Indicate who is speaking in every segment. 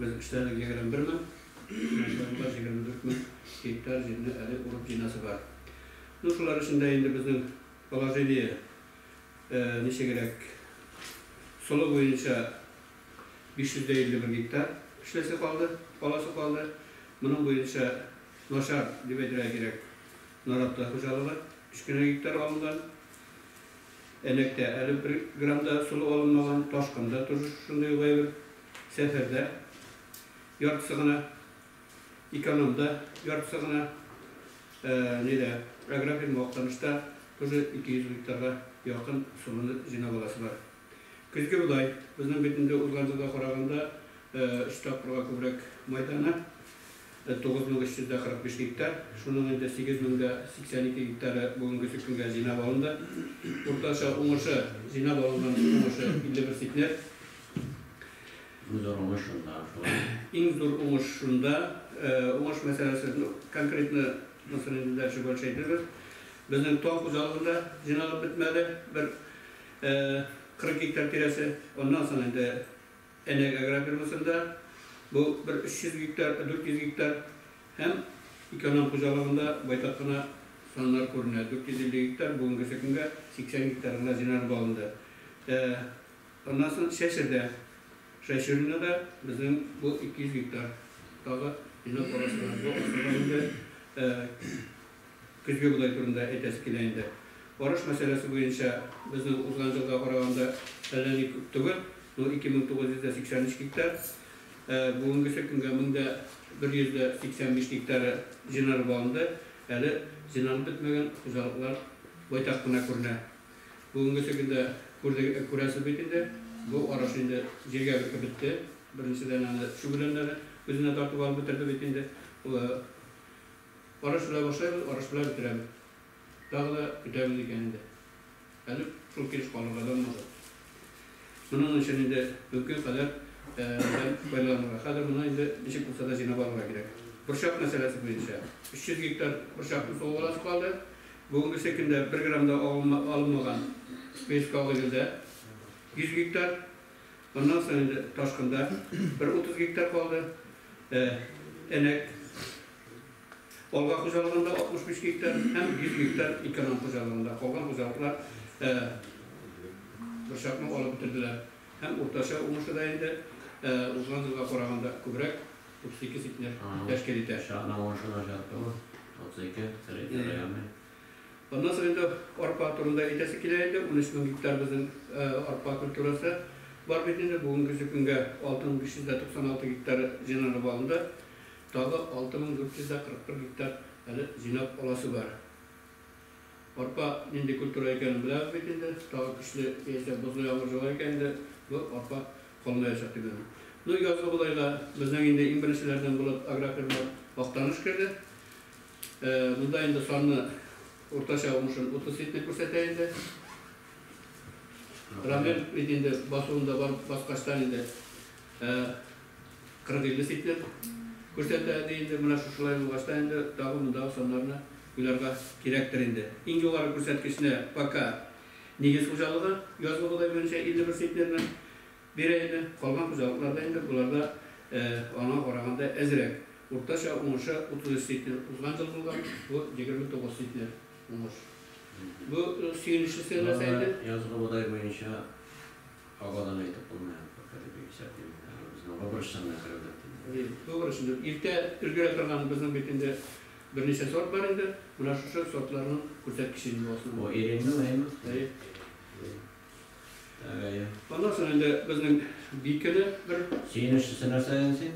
Speaker 1: Без эшләдек 21 мең, менә 24 мең гектар җирне әле урып җыйнасы бар. Ну, шулар эчендә инде безнең положение ничегрәк? Солы буенча 551 гектар эшләсе калды, каласы калды. Моның буенча начар дип әйтергә кирәк, Наратта хуҗалыгы 3 кенә гектар алынган. Әнәктә әле бер грамм да солы алынмаган, Ташкында тоже шушындый ук әйбер. Сәфәрдә яртысы гына, Экономда яртысы гына, нидә, агрофирма Актанышта тоже 200 гектарга якын солыны җыйнап аласы бар. Көзге бодай, безнең бит инде узган елга караганда өч тапкырга күбрәк майданы, 9345 гектар, шуның инде 8082 гектары бүгенгесе көнгә җыйнап алынды. Уртача уңышы, җыйнап алынган уңышы 51 центнер.
Speaker 2: Иң зур уңыш шунда, шулай.
Speaker 1: Иң зур уңыш шунда. Уңыш мәсьәләсе, ну, конкретно монысын инде дальше больше әйтербез. Безнең тау хуҗалыгында җыйналып бетмәде, бер 40 гектар тирәсе. Аннан соң инде Әнәк агрофирмасында бу бер 300 гектар, 400 гектар һәм Эконом хуҗалыгында байтак кына саннар күренә, 450 гектар, бүгенгесе көнгә 80 гектар гына җыйналып алынды. Аннан соң Чәчердә, Шәчеринада безнең бу 200 гектар тагы җыйнап аласы бар. Бу асылда инде көзге бодай турында әйтәсе килә инде. Арыш мәсьәләсе буенча безнең узган елга караганда әллә ни күп түгел, ну 2983 гектар. Бүгенгесе көнгә 1185 гектары җыйналып алынды. Әле җыйналып бетмәгән хуҗалыклар байтак кына күренә. Бүгенгесе көндә күрде, күрәсез бит инде, бу арыш инде җиргә бетеп бетте. Беренчедән, аны чүп үләннәре үзенә тартып алып бетерде бит инде. Арыш белән башлыйбыз, арыш белән бетерәбез. Тагы да көтәбез икән инде. Әле шул килеш калырга да может. Моның өчен инде мөмкин кадәр белән файдаланырга. Хәзер моны инде ничек булса да җыйнап алырга кирәк. Борчак мәсьәләсе буенча 300 гектар борчакны сугып аласы калды. Бүгенгесе көндә бер грамм да алынмаган ПСК Агыйделдә 100 гектар. Аннан соң инде Ташкында бер 30 гектар калды. Әнәк Алга хуҗалыгында 65 гектар һәм 100 гектар Эконом хуҗалыгында. Калган хуҗалыклар борчакны алып бетерделәр. Һәм уртача уңышы да инде узган елга караганда күбрәк, 32 центнер тәшкил итә.
Speaker 2: Борчакның уңышы начар түгел, 32 центнер ягъни.
Speaker 1: Аннан соң инде арпа турында әйтәсе килә инде, 13 мең гектар безнең арпа культурасы бар бит инде, бүгенгесе көнгә 6596 гектары җыйналып алынды, тагы 6441 гектар әле җыйнап аласы бар. Арпа нинди культура икәнен беләбез бит инде, тагы көчле яисә бозлы яңгыр җава икән инде, бу арпа калмаячак дип уйлыйм. Ну, язгы бодайга безнең инде иң беренчеләрдән булып агрофирма Актаныш керде. Монда инде санны уртача уңышын 30 центнер күрсәтә инде. Рамил бит инде басуында барып баскачтан инде 40-50 центнер күрсәтә ди инде. Менә шушылай булгач та инде тагы мондагы саннарны уйларга кирәктер инде. Иң югары күрсәткечне пока Нигез хуҗалыгы язгы бодай буенча 51 центнерны бирә иде. Калган хуҗалыкларда инде боларда аңа караганда әзрәк. Уртача уңышы 33 центнер узган ел булган, бу 29 центнер уңыш. Бу сөенечлесе нәрсә инде?
Speaker 2: Язгы бодай буенча агадан әйтеп булмый, пока дип исәплим. Безнең выборочно гына кереп бетте.
Speaker 1: Выборочно. Иртә өлгерә торган безнең бит инде берничә сорт бар инде. Менә шушы сортларның күрсәткече инде бу
Speaker 2: основной. Бу Иринның, әйеме?
Speaker 1: Әйе. Аннан соң инде безнең бикене бер.
Speaker 2: Сөенечлесе нәрсә дидең син?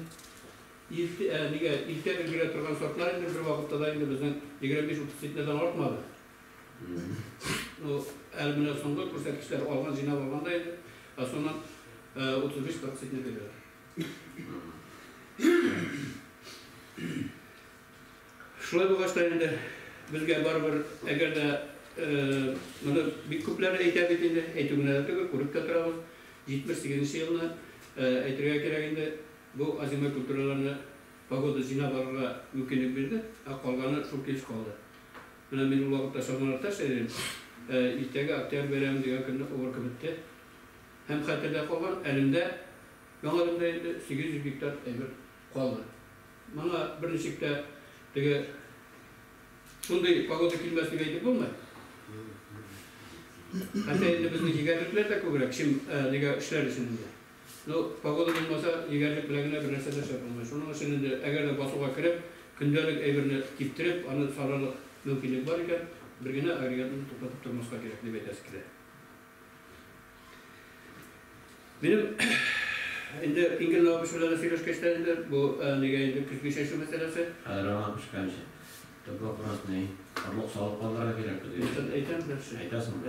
Speaker 1: Иртә, ә, нигә, иртә өлгерә торган сортлар инде бер вакытта да инде безнең 25-30 центнердан артмады. Ну, әле менә соңгы күрсәткечләр алган, җыйнап алганда инде, ә соңыннан 35-40 центнер бирәләр. Шулай булгач та инде безгә барыбер, әгәр дә моны бик күпләр әйтә бит инде, әйтү генә дә түгел, күреп тә торабыз, 78 нче елны әйтергә кирәк инде, бу озимой культураларны погода җыйнап алырга мөмкинлек бирде, ә калганы шул килеш калды. Менә мин ул вакытта Чалманатта эшли идем, иртәгә Октябрь бәйрәме дигән көнне уборка бетте. Һәм хәтердә калган, әлемдә. Яңа инде 800 гектар әйбер калды. Моңа берничек тә теге шундый погода килмәс дип әйтеп булмый. Хәтта инде безнең егәрлекләр дә күбрәк, чем нигә эшләр өчен инде. Ну, погода булмаса, егәрлек белән генә бер нәрсә дә эшләп булмый. Шуның өчен инде, әгәр дә басуга кереп, көндәлек әйберне киптереп, аны сарарлык мөмкинлек бар икән, бер генә агрегатны туктатып тормаска кирәк дип әйтәсе килә. Минем инде Ингел Абыш белән сөйләшкәч тә инде бу нигә инде көзге чәчү мәсьәләсе.
Speaker 2: Хәзер аңа пешкәнче. Төп вопрос ни? Орлык салып калдырырга кирәк безгә.
Speaker 1: Әйтәм дальше.
Speaker 2: Әйтәсеңме?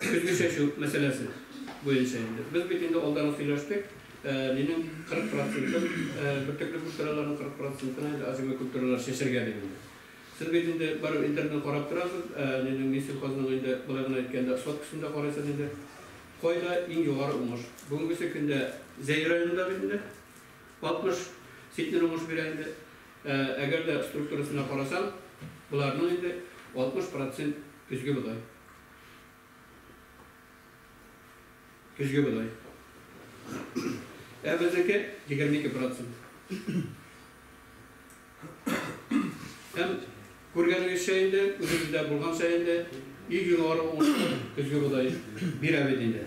Speaker 1: Көзге чәчү мәсьәләсе буенча инде. Без бит инде алдан ук сөйләштек. Нинең 40%-ын, бөртекле культураларның 40%-ын инде озимый культуралар чәчәргә дип инде. Сез бит инде барып интернетны карап торасыз, нинең Минсельхозның инде болай гына әйткәндә соткасын да карыйсыз инде. Кайда иң югары уңыш? Бүгенгесе көндә Зәй районында бит инде 60 центнер уңыш бирә инде. Әгәр дә структурасына карасаң, боларның инде 60% көзге бодай. Көзге бодай. Ә безнеке 22%. Һәм күргәнегезчә инде, үзегездә булганча инде, иң югары уңыш көзге бодай бирә бит инде.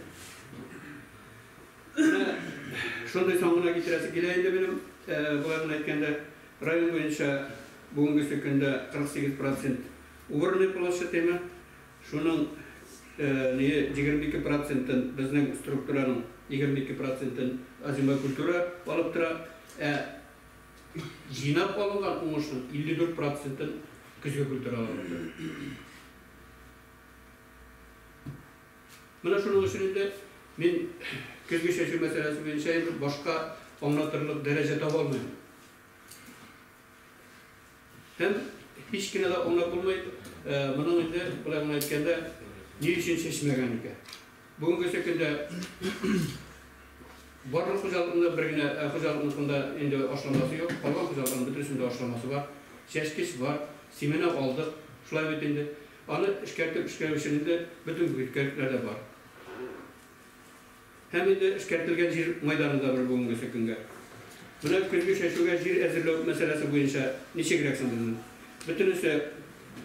Speaker 1: Менә шундый сан гына китерәсе килә инде минем, болай гына әйткәндә, район буенча бүгенгесе көндә 48% уборный площадь тема. Шуның 22%-ын безнең структураның 22%-ын озимая культура алып тора. Ә җыйнап алынган уңышның 54%-ын көзге культура алып тора. Менә шуның өчен инде мин көзге чәчү мәсьәләсе буенча инде башка аңлатырлык дәрәҗә таба алмыйм. Һәм һич кенә дә аңлап булмый, моның инде болай гына әйткәндә, ни өчен чәчмәгән икән? Бүгенге көндә барлык хуҗалыкның бер генә хуҗалыкныкында инде ашламасы юк, калган хуҗалыкларның бөтенесендә ашламасы бар, чәчкеч бар, семена алдык, шулай бит инде. Аны эшкәртеп эшләү өчен инде бөтен үткәрлекләр дә бар. Һәм инде эшкәртелгән җир мәйданы да бар бүгенге көнгә. Менә көзге чәчүгә җир әзерләү мәсьәләсе буенча ничегрәк соң безнең? Бөтенесе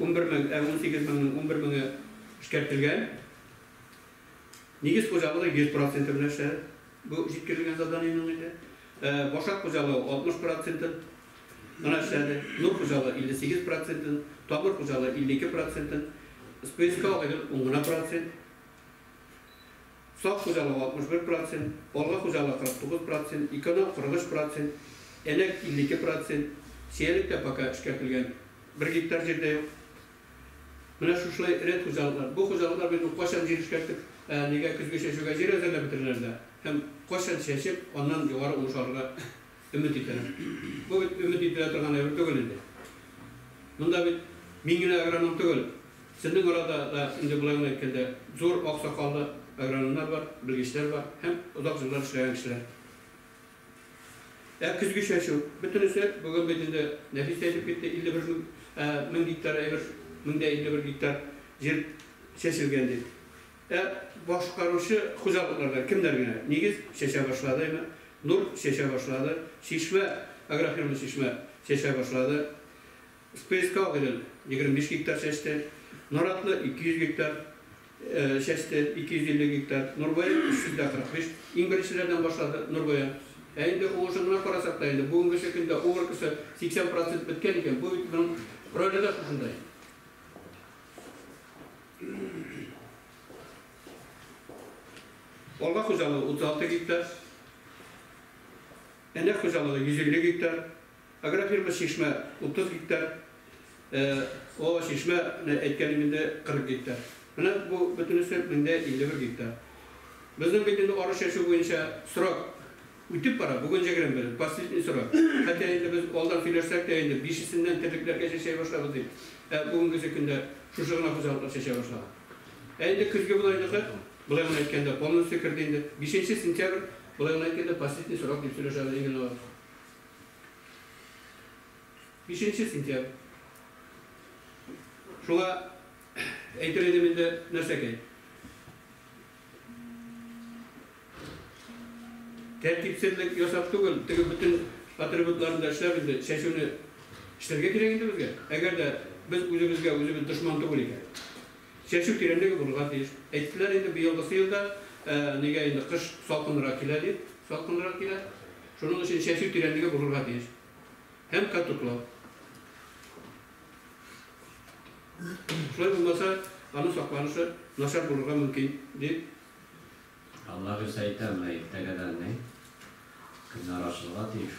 Speaker 1: 11 мең, 18 меңнең 11 меңе эшкәртелгән. Нигез хуҗалыгы 100% белән эшләде. Бу җиткерелгән заданиенең инде. Башак хуҗалыгы 60% гына эшләде. Нур хуҗалыгы 58%, Тамыр хуҗалыгы 52%, СПСК 10%, Сак хуҗалыгы 61%, Алга хуҗалыгы 49%, Икона 43%, Әнәк 52%, Сиялек тә пока эшкәртелгән 1 гектар җирдә юк. Менә шушылай рәт хуҗалыклар. Бу хуҗалыклар бит кайчан җир эшкәртеп, нигә көзге чәчүгә җир әзерләп бетерәләр дә һәм кайчан чәчеп, аннан югары уңыш алырга өмет итәләр. Бу бит өмет ителә торган әйбер түгел инде. Монда бит мин генә агроном түгел. Сезнең арада да инде болай гына әйткәндә зур аксакаллы агрономнар бар, белгечләр бар һәм озак еллар эшләгән кешеләр. Ә көзге чәчү бөтенесе бүген бит инде Нәфис әйтеп китте, 51 мең гектар әйбер, 1051 гектар җир чәчелгән дип. Ә башкаручы хуҗалыкларда кемнәр генә? Нигез чәчә башлады, Нур чәчә башлады, Чишмә, агрофирма Чишмә чәчә башлады. СПСК Агыйдел 25 гектар чәчте, Наратлы 200 гектар чәчте, 250 гектар, Нурбаян 345, иң беренчеләрдән башлады Нурбаян. Ә инде уңышын гына карасак та инде бүгенге көндә уборкасы 80% беткән икән, бу бит моның роле дә шушындай. Алга хуҗалыгы 36 гектар, Әнәк хуҗалыгы 150 гектар, агрофирма Чишмә 30 гектар, о Чишмә әйткәнем инде 40 гектар. Менә бу бөтенесе 1051 гектар. Безнең бит инде арыш чәчү буенча срок үтеп бара, бүген 21, последний срок. Хәтта инде без алдан сөйләшсәк тә инде 5-сеннән терлекләргә чәчә башлабыз дип. Ә бүгенге көндә шушы гына хуҗалыклар чәчә башлаган. Ә инде көзге бодайныкы, болай гына әйткәндә, полностью керде инде. 5 сентябрь, болай гына әйткәндә, последний срок дип сөйләшәбез инде. 5 сентябрь. Шуңа әйтер идем инде нәрсәкәй. Тәртипсезлек ясап түгел, теге бөтен атрибутларын да эшләп инде чәчүне эшләргә кирәк инде безгә. Әгәр дә без үзебезгә үзебез дошман түгел икән. Чәчү тирәнлеге булырга тиеш. Әйттеләр инде быелгысы елда нигә инде кыш салкынрак килә дип, салкынрак килә. Шуның өчен чәчү тирәнлеге булырга тиеш. Һәм катоклау. Шулай булмаса, аның сакланышы начар булырга мөмкин, дип.
Speaker 2: Алла бирсә әйтәм, менә иртәгәдән ни, көннәр ачылырга тиеш.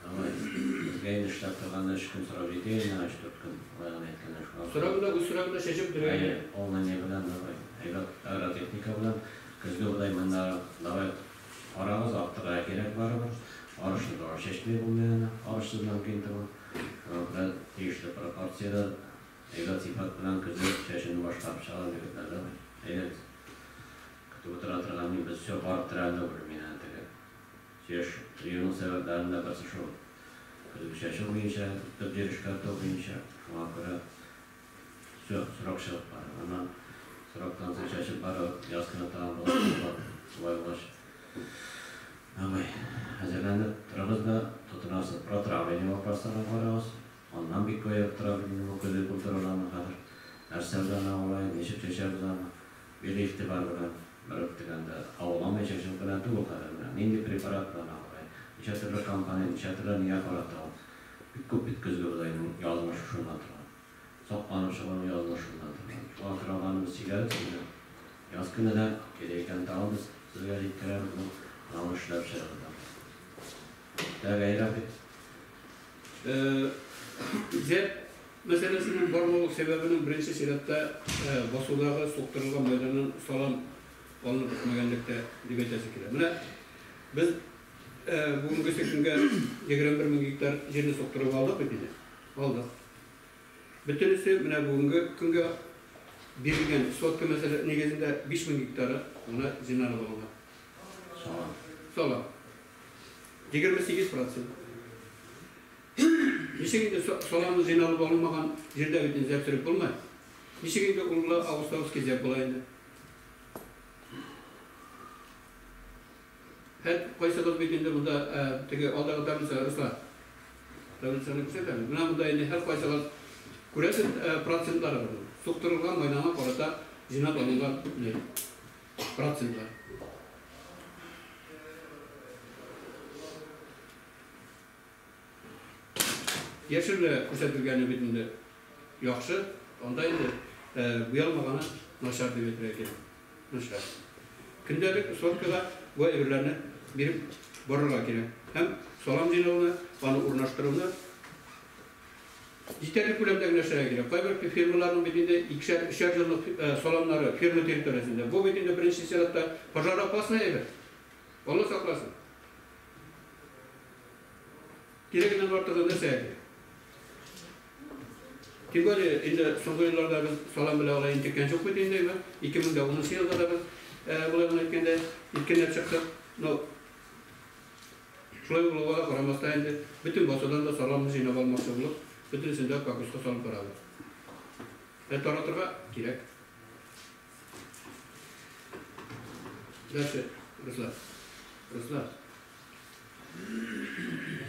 Speaker 2: Давай, безгә инде эшләп торганда өч көн сорап җитә инде, өч-дүрт көн, алай гына әйткәндә шуңа.
Speaker 1: Сорагын да, үз сорагын да чәчеп бетерергә
Speaker 2: Әйе, полный ни белән, давай, әйбәт агротехника белән, көзге бодай монда, давай, карагыз, арттырырга кирәк барыбер. Арышны да чәчми булмый аны, арышсыз мөмкин түгел. Шуңа күрә тиешле пропорциядә, әйбәт сыйфат белән көзге чәчүне башкарып чыгабыз, егетләр, давай, әйдәгез. Көтеп утыра торган мин, без все барып терәлде уже мин әнә теге. Чеш җыюның сәбәпләренең дә берсе шул. Көзге чәчү буенча, төп җир эшкәртү буенча, шуңа күрә все, срок чыгып бара. Аннан сроктан соң чәчеп бару, яз көне тагын була, шулай булгач. Давай, әзерләнеп торыгыз да, тотынасыз. Протравление вопросларын карагыз. Аннан бик аерып тора бит инде бу көзге культураларны хәзер. Нәрсә белән агулай, ничек чәчәбез аны. Бик игътибар белән, бер үк дигәндә, агуламый чәчү белән түгел хәзер менә. Нинди препарат белән агулай, ничә төрле компонент, ничә төрле нигә карата ул. Бик күп бит көзге бодайның язмышы шуннан тора. Сакланып чыгуның язмышы шуннан тора. Шуңа күрә аларны без сөйләдек сезгә. Яз көне дә кирәк икән тагын без сезгә җиткерәбез, ну, аны эшләп чыгыгыз. Так, әй, Рафик.
Speaker 1: Зәп мәсьәләсенең бармау сәбәбенең беренче чиратта басудагы суктырылган мәйданнан салам алынып бетмәгәнлектә дип әйтәсе килә. Менә без бүгенгесе көнгә 21 мең гектар җирне суктырып алдык бит инде. Алдык. Бөтенесе менә бүгенге көнгә бирелгән сотка мәсьәлә нигезендә 5 мең гектары гына җыйналып алынган.
Speaker 2: Салам.
Speaker 1: Салам. 28%. Ничек инде саламны җыйналып алынмаган җирдә бит инде зәп сөреп булмый. Ничек инде ул август-август зәп була инде. Һәр кайсыгыз бит инде монда теге алдагы таблица Руслан. Таблицаны күрсәтәм. Менә монда инде һәр кайсыгыз күрәсез процентлары бар. Суктырылган майданга карата җыйнап алынган процентлар. Яшел күрсәтелгәне бит инде яхшы, анда инде буялмаганы начар дип әйтергә кирәк. Начар. Көндәлек соткага бу әйберләрне биреп барырга кирәк. Һәм салам җыйнауны, аны урнаштыруны җитәрлек күләмдә генә эшләргә кирәк. Кайбер фирмаларның бит инде икешәр, өчәр еллык саламнары фирма территориясендә. Бу бит инде беренче чиратта пожароопасный әйбер. Алла сакласын. Кирәгеннән артыгы нәрсә кирәк? Тем более, инде соңгы елларда без салам белән алай интеккән юк бит инде, 2010 елда да без болай гына әйткәндә иткәнләп чыктык. Но шулай булуга да карамастан инде бөтен басудан да саламны җыйнап алмакчы булып, бөтенесен дә кокоска салып барабыз. Ә таратырга кирәк. Дальше, Руслан. Руслан.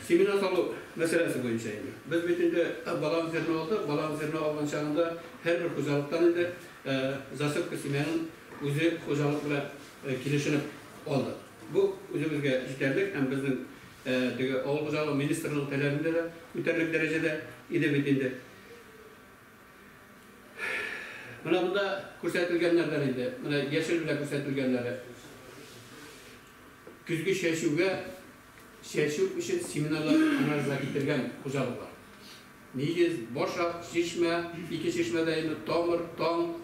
Speaker 1: Семена салу мәсьәләсе буенча инде. Без бит инде баланс зерно алдык. Баланс зерно алган чагында һәрбер хуҗалыктан инде засыпка семянын үзе хуҗалык белән килешенеп алдык. Бу үзебезгә җитәрлек һәм безнең теге авыл хуҗалыгы министрлыгы таләбендә дә үтәрлек дәрәҗәдә иде бит инде. Менә монда күрсәтелгәннәрдән инде, менә яшел белән күрсәтелгәннәре. Көзге чәчүгә чәчү өчен семеналар анализга китергән хуҗалыклар. Нигез, Башак, Чишмә, ике чишмәдә инде Тамыр, Таң.